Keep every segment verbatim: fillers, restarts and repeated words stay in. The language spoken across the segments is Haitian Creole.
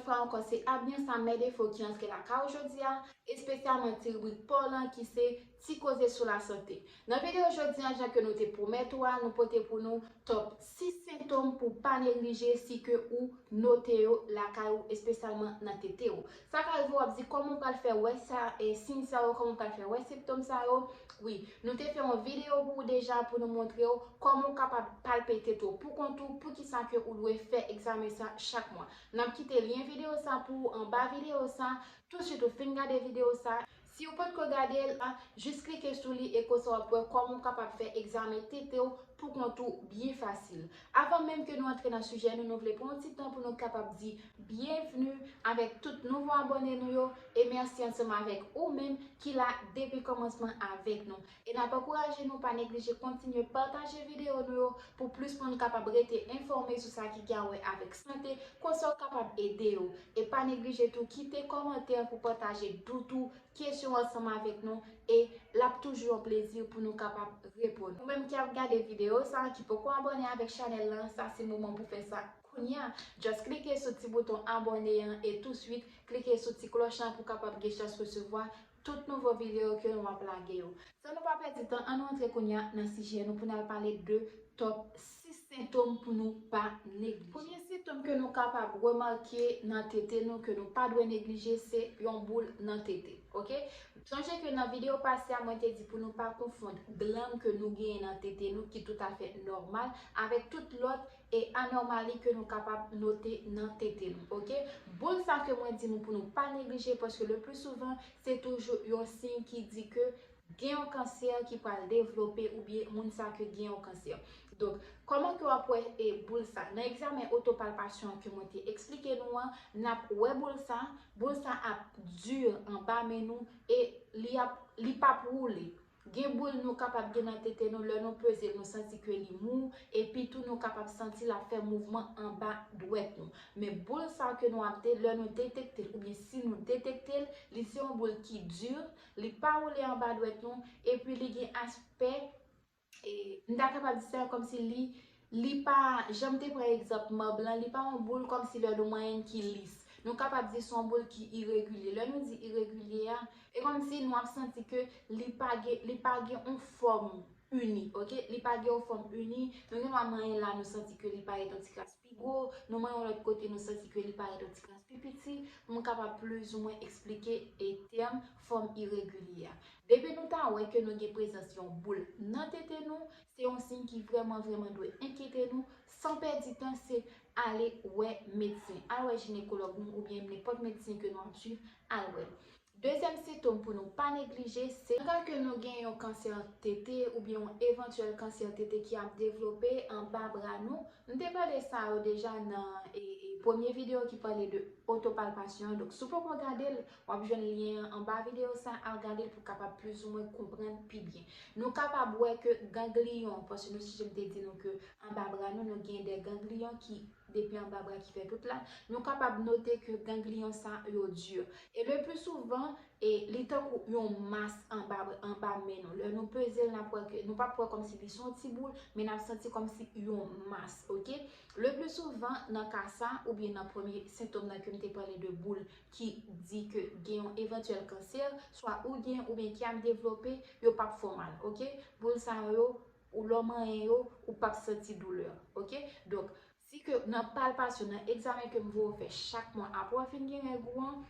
Yon fwa ankò, se Abner Samed Defo ki antre lakay ou jodi a, espesyalman ti ribrik pa w lan ki se Ti Koze sou Lasante. Nan videyo jodi a, jan ke nou te pwomèt ou a, nou pote pou nou top sis sentòm pou pa neglije si ke ou note yo lakay ou, espesyalman nan tete w. Sa ka rive w ap di kòman w pral fè wè sa, e siy sa yo, kòman w pral fè wè sentòm sa yo. Wi, nou te fè yon videyo pou ou deja pou nou montre w kòman w kapab palpe tete w pou kont ou, poukisa ke ou dwe fè egzamen sa chak mwa. N ap kite lyen videyo sa pou ou anba videyo sa. Tousuit ou fin gade videyo sa, si ou potko gade l, jis klike sou li e konsa w ap wè kòman w kapab fè egzamen tete w pou kont ou byen fasil. Avan menm ke nou antre nan sijè nou, nou vle pran yon ti tan pou nou kapab di byenvni avèk tout nouvo abòne nou yo e mèsi ansanm avèk ou menm ki la depi kòmansman avèk nou. E n ap ankouraje nou pa neglije kontinye pataje videyo nou yo pou plis moun kapab rete enfòme sou sa ki gen a wè avèk sante, konsa w kapab ede yo. E pa neglije tou kite kòmantè pou pataje dout ou, kesyon ansanm avèk nou, e l ap toujou yon plezi pou nou kapab reponn. Ou menm ki ap gade videyo sa, ki poko abòne avèk chanèl lan, sa se moman pou fè sa kounye a. Just klike sou ti bouton abòne an e tousuit klike sou ti klòch lan pou kapab gen chans resevwa tout nouvo videyo ke nou ap lage yo. San nou pa pèdi tan, ann nou antre kounye a nan sijè nou pou n al pale de top sis sentòm pou nou pa neglije. Premye sentòm ke nou kapab remake nan tete nou ke nou pa dwe neglije, se yon boul nan tete, oke? Sonje ke nan videyo pase a, mwen te di pou nou pa konfonn glann ke nou genyen nan tete nou, ki toutafè nòmal, avèk tout lòt e anòmali ke nou kapab note nan tete nou, oke? Boul sa ke mwen di nou pou nou pa neglije, paske le pli souvan, se toujou yon siy ki di ke gen yon kansè ki pral devlope oubyen moun sa ke gen yon kansè. Donk, kòman ke w ap wè e boul sa? Nan egzamen otopalpasyon ke mwen te eksplike nou an, n ap wè boul sa, boul sa ap di anba men nou e li ap, li p ap woule. Gen boul nou kapab gen nan tete nou, lè nou peze l, nou santi ke li mou, epi tou nou kapab santi l ap fè mouvman anba dwèt nou. Men boul sa ke nou ap de, lè nou detekte l, oubyen si nou detekte l, li se yon boul ki di, li pa woule anba dwèt nou, epi li gen aspè, e, m ta kapab di sa kòmsi li, li pa, jan m te pran egzanp mab lan, li pa yon boul kòmsi lè nou manyen l ki lis. Nou kapab di se yon boul ki iregilye. Lè nou di iregilye a, e kòmsi nou ap santi ke li pa gen, li pa gen yon fòm ini, oke? Li pa gen yon fòm ini. Nou gen dwa manyen la, nou santi ke li parèt yon ti kras pi gwo. Nou manyen yon lòt kote, nou santi ke li parèt yon ti kras pi piti. M kapab plizoumwen eksplike e tèm fòm iregilye a. Depi nou ta wè ke nou gen prezans yon boul nan tete nou, se yon siy ki vrèman, vrèman dwe enkyete nou. San pèdi tan, se ale wè medsen. Al wè jinekològ nou oubyen nenpòt medsen ke nou ap swiv, al wè l. Dezyèm sentòm pou nou pa neglije, se nan ka ke nou gen yon kansè tete oubyen yon evantyèl kansè tete ki ap devlope anba bra nou. M te pale sa yo deja nan, e, e, premye videyo ki pale de otopalpasyon. Donk, si w poko gade l, w ap jwenn lyen an anba videyo sa, al gade l pou w kapab plizoumwen konprann pi byen. Nou kapab wè ke gangliyon, paske nou sonje m te di nou ke anba bra nou, nou gen de gangliyon ki depi anba bra ki fè tout la, nou kapab note ke gangliyon sa yo di. E le pli souvan, e li tankou yon mas anba, anba men nou. Lè nou peze l, n ap wè ke, nou p ap wè kòmsi li se yon ti boul, men n ap santi kòmsi yon mas, oke? Le pli souvan, nan ka sa, oubyen nan premye sentòm nan ke m te pale de boul ki di ke gen yon evantyèl kansè, swa ou gen oubyen ki ap devlope, yo p ap fè w mal, oke? Boul sa yo, ou lè w manyen yo, ou p ap santi doulè, oke? Donk, si ke nan palpasyon, nan egzamen ke m voye w fè chak mwa, apre w fin gen règ ou an,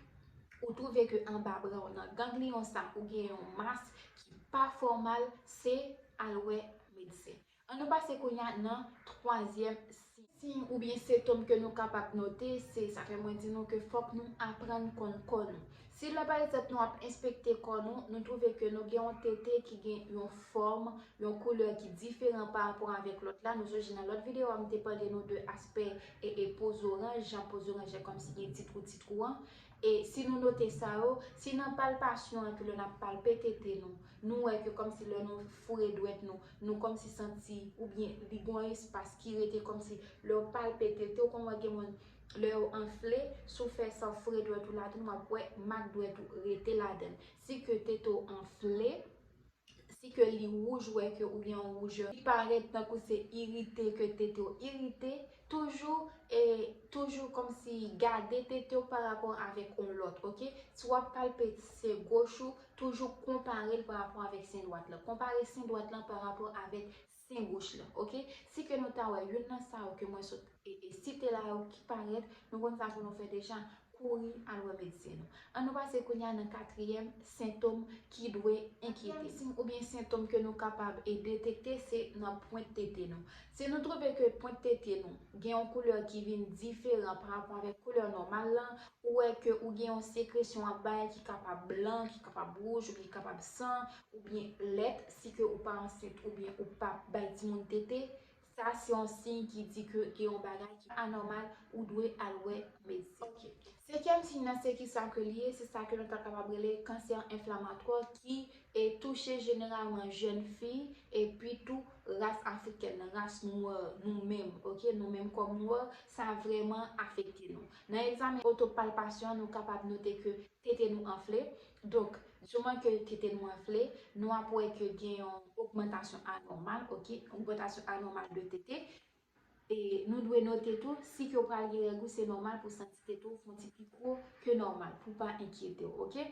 ou twouve ke anba bra w nan gangliyon sa, ou gen yon mas ki pa fè w mal, se al wè medsen. Ann nou pase kounye a nan twazyèm siy. Siy oubyen sentòm ke nou kapab note, se sa fè mwen di nou ke fòk nou aprann konn kò nou. Si lè pa egzanp nou ap enspekte kò nou, nou twouve ke nou gen yon tete ki gen yon fòm, yon koulè ki diferan pa rapò avèk lòt la. Nou sonje nan lòt videyo a, m te pale nou de aspè e, e po zoranj, jan po zoranj la kòmsi gen ti twou, ti twou an. E si nou note sa yo, si nan palpasyon an ke lè n ap palpe tete nou, nou wè ke kòmsi lè nou foure dwèt nou, nou kòmsi santi, oubyen li gen yon espas ki rete kòmsi lè w palpe tete w, kòman gen moun lè yo anfle, si w fè sa w foure dwèt ou ladan l, w ap wè mak dwèt ou rete ladan l. Si ke tete w anfle, Si ke li wouj, ou wè ke ou gen yon woujè, li parèt tankou se irite, ke tete w irite, toujou, e toujou kòmsi gade tete w pa rapò avèk yon lòt, oke? Si w ap palpe sen goch ou, toujou konpare l pa rapò avèk sen dwat lan. Konpare sen dwat lan pa rapò avèk sen goch lan, oke? Si ke nou ta wè youn nan sa yo ke mwen sot e, e site la yo ki parèt, nou konn sa pou nou fè deja, kouri al wè medsen nou. An nou pase kounye a nan katriyèm sentòm ki dwe enkyete. Siy oubyen sentòm ke nou kapab e detekte se nan pwent tete nou. Si nou twouve ke pwent tete nou gen yon koulè ki vin diferan pa rapò avèk koulè nòmal lan, ou wè ke ou gen yon sekresyon ap bay ki kapab blan, ki kapab wouj, oubyen ki kapab san, oubyen lèt, si ke ou pa ansent oubyen ou pa bay timoun tete, sa se yon siy ki di ke gen yon bagay ki anòmal, ou dwe al wè medsen. Oke. Senkyèm siy nan se ki sa ke li ye, se sa ke nou ta kapab rele kansè enflamatwa ki e touche jeneralman jèn fi epi tou ras afrikèn nan, ras nwè nou menm, oke? Nou menm kòm nwè, sa vrèman afekte nou. Nan egzamen otopalpasyon, nou kapab note ke tete nou anfle. Donk, siman ke tete nou anfle, nou ap wè ke gen yon ogmantasyon anòmal, oke? Ogmantasyon anòmal de tete. E nou dwe note tou, si ke w pral gen règ ou, se nòmal pou w santi tete w fè yon ti pi gwo ke nòmal, pou w pa enkyete w, oke?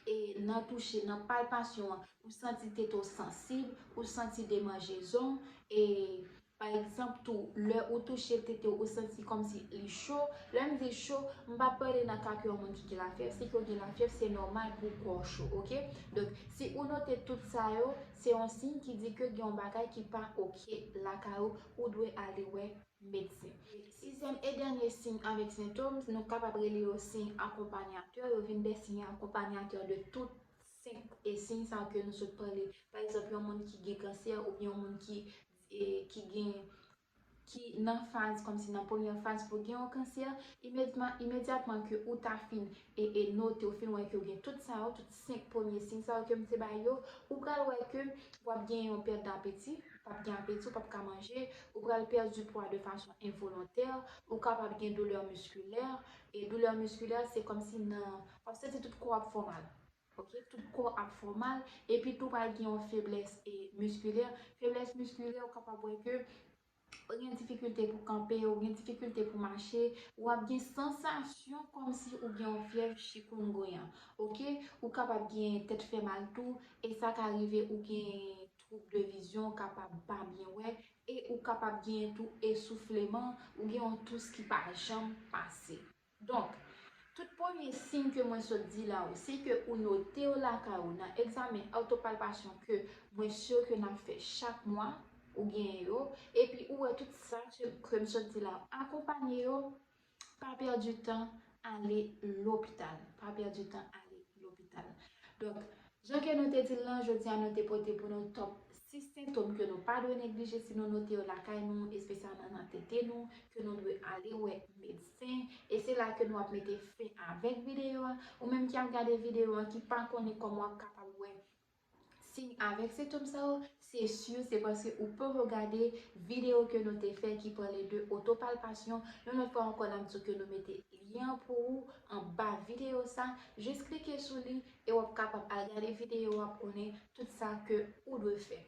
E nan touche, nan palpasyon an, ou santi tete w sansib, ou santi demanjezon, e pa egzanp tou, lè ou touche tete w, ou santi kòmsi li cho. Lè m di cho, m pa pale nan ka ke yon moun ki gen lafyèv. Si ke w gen lafyèv, se nòmal pou kò w cho, oke? Donk, si ou note tout sa yo, se yon siy ki di ke gen yon bagay ki pa oke lakay ou, ou dwe ale wè medsen. Sizyèm e dènye siy avèk sentòm, nou kapab rele yo siy akonpanyatè, yo vin de siy akonpanyatè de tout senk e siy sa yo ke nou sot pale. Pa egzanp, yon moun ki gen kansè oubyen yon moun ki, e, ki gen, ki nan faz, kòmsi nan premyè faz pou gen yon kansè, imedyatman, imedyatman ke ou ta fin e, e note, ou fin wè ke w gen tout sa yo, tout senk premye siy sa yo ke m te bay yo, ou pral wè ke w ap gen yon pèt dapeti, w ap gen apeti, w p ap ka manje, ou pral pèdi pwa de fason envolontè, ou kapab gen doulè miskilè, e doulè miskilè se kòmsi nan, w ap santi tout kò w ap fè w mal. Oke, tout kò ap fè w mal, epi tou pral gen yon feblès e miskilè. Feblès miskilè, ou kapab wè ke ou gen difikilte pou kanpe, ou gen difikilte pou mache, w ap gen sansasyon kòmsi ou gen yon fyèv chikungunya, oke? Ou kapab gen tèt fè mal tou, e sa ka rive ou gen twoub de vizyon, ou kapab pa byen wè, e ou kapab gen tou esoufleman, ou gen yon tous ki pa janm pase. Donk, tout premye siy ke mwen sot di la yo, si ke ou note yo lakay ou nan egzamen otopalpasyon ke mwen si ke n ap fè chak mwa, ou genyen yo, epi ou wè tout sa ke, ke m sot di la yo akonpanye yo, pa pèdi tan, ale lopital. Pa pèdi tan, ale lopital. Donk, jan ke nou te di l lan, jodi a nou te pote pou nou top sis sentòm ke nou pa dwe neglije si nou note yo lakay nou, espesyalman nan tete nou, ke nou dwe ale wè medsen. E se la ke nou ap mete fen avèk videyo a. Ou menm ki ap gade videyo a, ki pa konnen kòman w ap kapab wè siy avèk sentòm sa yo, se si se paske ou poko gade videyo ke nou te fè ki pale de otopalpasyon. Yon lòt fwa ankò, n ap di w ke nou mete lyen an pou ou anba videyo sa. Jis klike sou li e w ap kapab al gade videyo, w ap konnen tout sa ke ou dwe fè.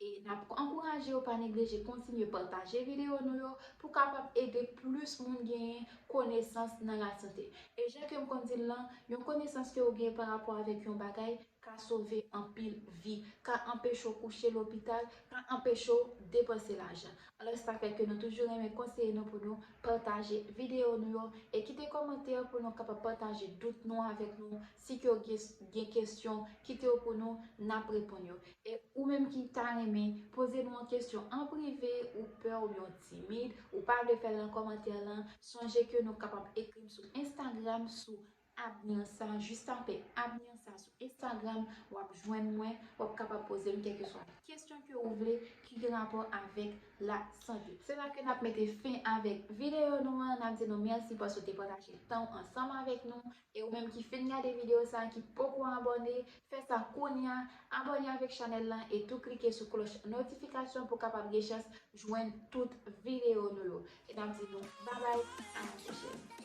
E n ap ankouraje w pa neglije kontinye pataje videyo nou yo pou kapab ede plis moun genyen konesans nan lasante. E jan ke m konn di l lan, yon konesans ke ou gen pa rapò avèk yon bagay ka sove anpil vi, ka anpeche w kouche lopital, ka anpeche w depanse lajan. Alò, sa fè ke nou toujou renmen konseye nou pou nou pataje videyo nou yo e kite kòmantè pou nou kapab pataje dout nou avèk nou. Si ke w gen, gen kesyon, kite yo pou nou, n ap reponn yo. E ou menm ki ta renmen poze nou yon kesyon an prive, ou pè oubyen w timid, ou pa vle fè l nan kòmantè lan, sonje ke nou kapab ekri m sou Instagram, sou Abnyansa, jis tape Abnyansa sou Instagram, w ap jwenn mwen, w ap kapab poze m kèlkeswa kesyon ke ou vle ki gen rapò avèk lasante. Se la ke n ap mete fen avèk videyo nou an. N ap di nou mèsi paske w te pataje tan w ansanm avèk nou. E ou menm ki fin gade videyo sa a, ki poko abòne, fè sa kounye a, abòne avèk chanèl lan e tou klike sou klòch notifikasyon pou w kapab gen chans jwenn tout videyo nou yo. E n ap di nou babay, a la pwochèn.